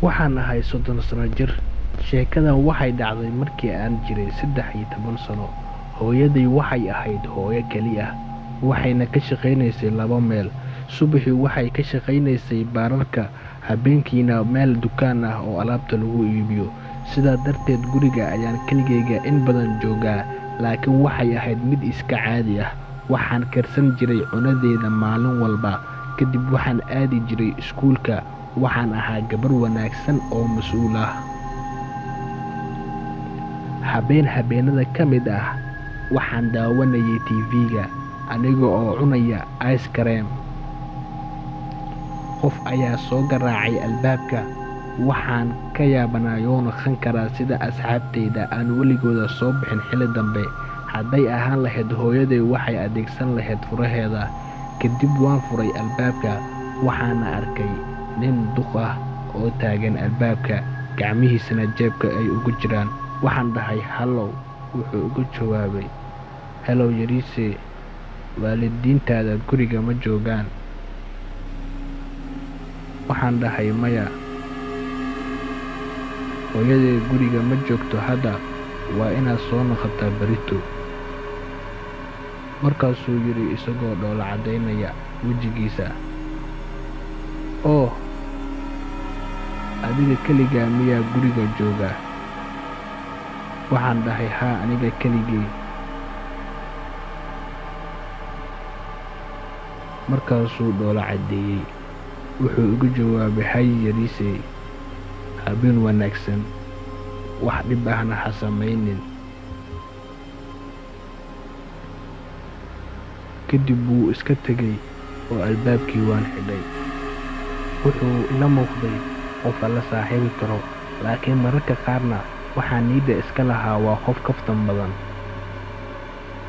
Waxaan ahay 30 sano jir. Sheekadan waxay dhacday markii aan jiray 13 sano. Hooyaday waxay ahayd hooyo keli ah, waxayna ka shaqaynaysay laba meel. Subaxii waxay ka shaqaynaysay baararka, habeenkiina meel dukaan ah oo alaabta lagu iibiyo. Sidaa darteed guriga ayaan keligeyga in badan joogaa, laakiin waxay ahayd mid iska caadi ah. Waxaan karsan jiray cunadeeda maalin walba, kadib waxaan aadi jiray iskuulka. Waxaan ahaa gabar wanaagsan oo mas'uul ah. Habeen habeenada ka mid ah, waxaan daawanayay TV-ga aniga oo cunaya ice cream. Qof ayaa soo garaacay albaabka. Waxaan ka yaabanaa yow noqon karaa sida asxaabteyda aan weligooda soo bixin xilli dambe. Hadday ahaan lahayd hooyaday waxay adeegsan lahayd furaheeda. Kadib waan furay albaabka, waxaana arkay nin duq ah oo taagan albaabka, gacmihiisana jeebka ay ugu jiraan. Waxaan dhahay hallow. Wuxuu igu jawaabay, hellow yariise, waalidiintaada guriga ma joogaan? Waxaan dhahay maya. Hooyaday guriga ma joogto hadda, waa inaad soo noqotaa berrito. Markaasuu yidhi isagoo dhoola caddaynaya wejigiisa, oh, adiga keligaa miyaa guriga jooga? Waxaan dhahay haa, aniga keligay. Markaasuu dhoola caddeeyey. Wuxuu igu jawaabay hay yariisey, habeen wanaagsan, wax dhib ahna ha samaynin. Kadib wuu iska tegay oo albaabkii waan xidhay. Wuxuu ila muuqday qof aan la saaxiibi karo, laakiin mararka qaarna waxaan niyadda iska lahaa waa qof kaftan badan.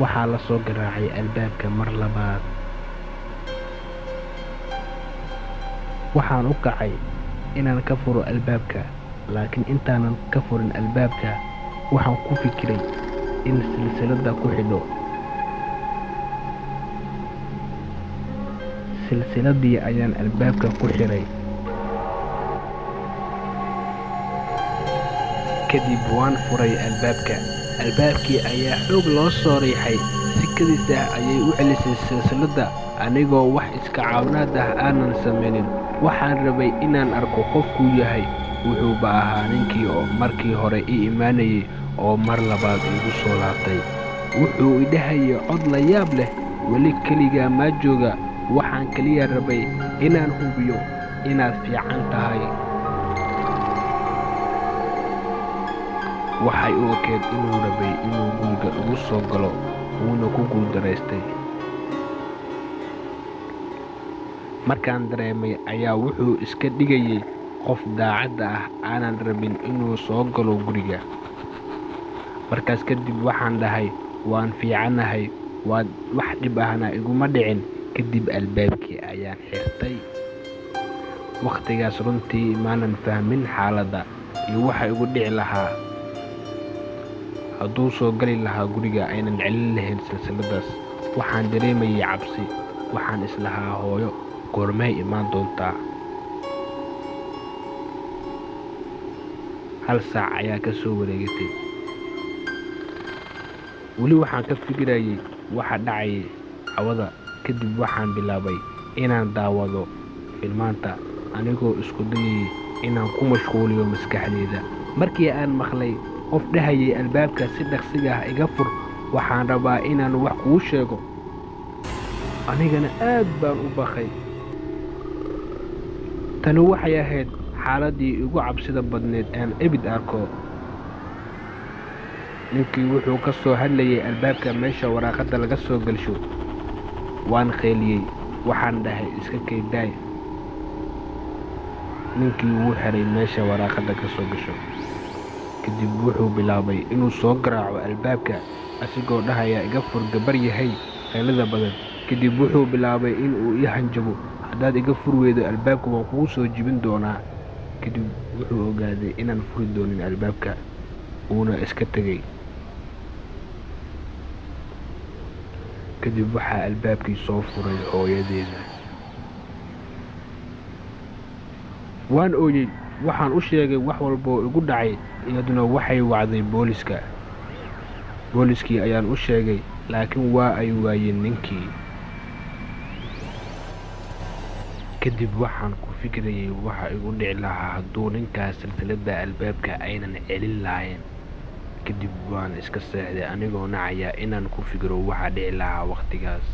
Waxaa la soo garaacay albaabka mar labaad. Waxaan u kacay inaan ka furo albaabka, laakiin intaanan ka furin albaabka, waxaan ku fikiray in silsiladda ku xidho. Silsiladdii ayaan albaabka ku xiray. Kadib waan furay albaabka. Albaabkii ayaa xoog loo soo riixay. Si kedis ah ayay u celisay silsiladda anigoo wax iska caawinaad ah aanan samaynin. Waxaan rabay inaan arko qofkuu yahay. Wuxuuba ahaa ninkii oo markii hore ii imaanayay oo mar labaad igu soo laabtay. Wuxuu i dhahayay cod la yaab leh, weli keligaa ma jooga. Waxaan kaliya rabay inaan hubiyo inaad fiican tahay. Waxay u ekeyd inuu rabay inuu guriga igu soo galo, wuuna ku guuldareystay. Markaan dareemay ayaa wuxuu iska dhigayay qof daacad ah aanan rabin inuu soo galo guriga. Markaas kadib waxaan dhahay waan fiicanahay, wax dhib ahna iguma dhicin. Kadib albaabkii ayaan xirtay. Waqtigaas runtii maanan fahmin xaaladda iyo waxa igu dhici lahaa. Hadduu soo gali lahaa guriga aynan celin lahayn silsiladdaas. Waxaan dareemayay cabsi. Waxaan islahaa hooyo, goormay imaan doontaa? 1 saac ayaa ka soo wareegatay. Weli waxaan ka fikirayay waxa dhacayay cawada. Kadib waxaan bilaabay inaan daawado filmaanta anigoo isku dayay inaan ku mashquuliyo maskaxdayda. Markii aan maqlay qof dhahayay albaabka si dhaqsi ah iga fur, waxaan rabaa inaan wax kuu sheego. Anigana aad baan u baqay. Tani waxay ahayd xaaladdii ugu cabsida badneed aan ebid arko. Ninkii wuxuu ka soo hadlayay albaabka meesha waraaqada laga soo galsho. Waan kheeliyey, waxaan dhahay iska kaydaay. Ninkii wuu xiray meesha waraaqada ka soo gasho. Kadib wuxuu bilaabay inuu soo garaaco albaabka asigoo dhahaya iga fur gabar yahay kheelada badan. Kadib wuxuu bilaabay in uu ii hanjabo, haddaad iga fur weydo albaabka waan kugu soo jebin doonaa. Kadib wuxuu ogaaday inaan furi doonin albaabka, wuuna iska tegay. Kadib waxaa albaabkii soo furay hooyadeeda. Waan ooyey, Waxaan u sheegay wax walba oo igu dhacay, iyaduna waxay wacday booliska. Booliskii ayaan u sheegay, laakiin waa ay waayeen ninkii. Kadib waxaan ku fikirayay waxa igu dhici lahaa hadduu ninkaas silsiladda albaabka aynan celin lahayn. Kadib waan iska seexday anigoo nacaya inaan ku fikiro waxa dhici lahaa wakhtigaas.